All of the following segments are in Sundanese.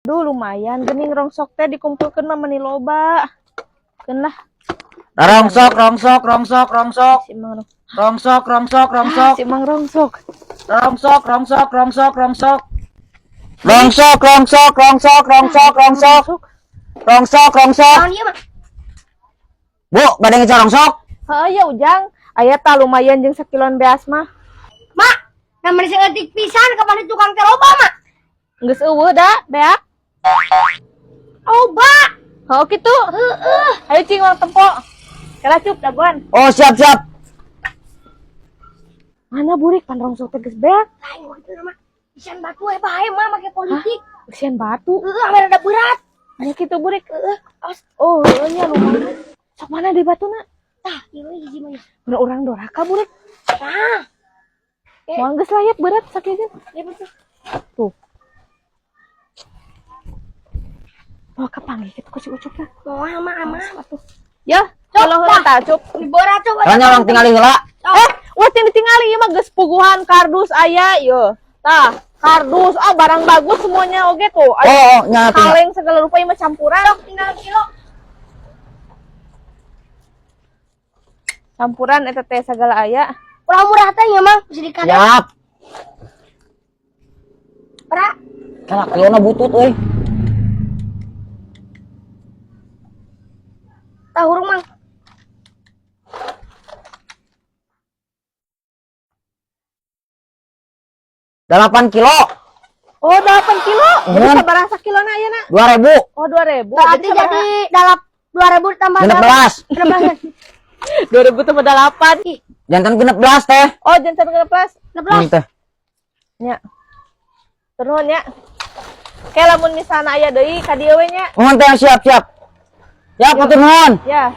Duh, lumayan gening rongsok teh dikumpulkeun mah meuni loba. Keun lah. Rongsok, rongsok, rongsok, rongsok. Si Mang rongsok. Rongsok, rongsok, rongsok. Si Mang rongsok. Rongsok, rongsok, rongsok, rongsok. Rongsok, rongsok, rongsok, rongsok, rongsok. Rongsok, rongsok. Naon ieu mah? Bu, bade ngecar rongsok. Heuh ya Ujang, aya tah lumayan jeung sakiloan beas mah. Mak, namanya seeutik pisan kapan di tukang teh loba, Mak? Geus eueuh da beak. Loba. Heuh kitu. Heeh. Ayo cing urang tempo. Kela cup dagoan. Oh, siap, siap. Mana burik pan rongsok teh geus beak. Lain waktu itu mah. Isian batu we bae mah make politik. Eusian batu. Heeh, ame rada berat. Nya kitu burik. Heeh, awas. Oh, heueuh nya lumayan. Sok mana di batuna? Tah, ieu hiji mah ya. Mun urang doraka burik. Tah. Moal geus layak berat sakieu. Ya betul. Tuh. Oh, kapanggih kitu ku si Ucup lah. Moal mah aman. Atuh. Ya, kalau heula tah Cup. Berat coba. Soalnya orang tinggal heula. Eh, ulah ting ditingali ieu mah geus puguhan kardus aya ieu. Tah, kardus ah barang bagus semuanya oge tuh. Oh, Aya oh, nya tinggal. kaleng segala rupa ieu mah campuran. Tinggal kilo. Campuran eta teh segala aya. Ulah murah teh nya mah bisa dikadar. Siap. Pra. Kala kilona butut euy. Tah hurung mang. Delapan kilo. Oh, 8 kilo. Jadi Nuhun. sabaraha sakilona ayeuna? 2000. Oh, 2000. Berarti jadi dalap 2000 tambah 16. 16. 2000 tambah 8. Ih, Jantan 16 teh. Oh, jantan 16. 16. Teh. Nya. Turun nya. Kayak lamun misalna aya deui ka dieu we nya. Nuhun teh, siap, siap. Siap, hatur nuhun. Ya,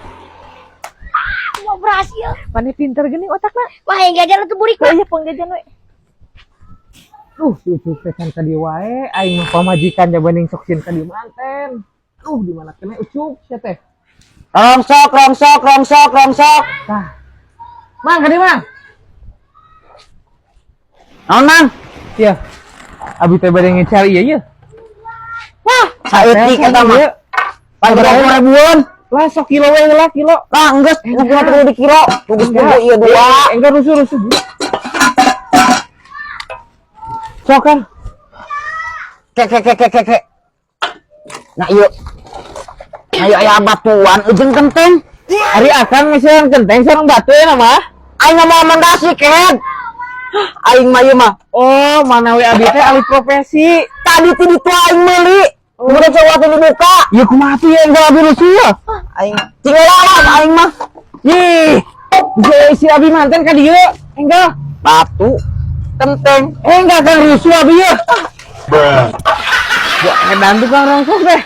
Mau berhasil. mana pinter geuning otakna. Wah, yang jajan itu burik Lah mah. iya pengjajan we. Duh, si Ucup teh can ka dieu wae, aing mah pamajikan jabaning sok sieun ka dieu manten. Duh, di mana kene Ucup sia teh? Rongsok, rongsok, rongsok, rongsok. Tah. Mang, ka dieu Mang. Naon, Mang? Iya. Abi teh bade ngecar ieu ieu. Wah, saeutik eta mah. Pan 20 ribuan. Lah sok kilo we lah kilo. Lah, enggeus, kumaha teh di kilo. Tugas buku ieu dua. Enggak rusuh-rusuh. Sok kan. Ke ke ke ke ke ke. Nah, ieu. Ayo aya batuan ujung kenteng. Ari akang misalnya kenteng sareng batu ya mah. Aing mah moal mendasi kehed. Aing mah ieu mah. Oh, mana we abi teh alih profesi. Tadi ti ditu aing meuli. Kemudian sesuatu dibuka. Ya kumaha tuh ya enggak abi rusuh ya. Aing tinggal lah aing mah. Ih, bisa isi abi manten ka dieu. Enggak. Batu kenteng. Enggak kan rusuh abi ya. Ya, edan tukang rongsok teh.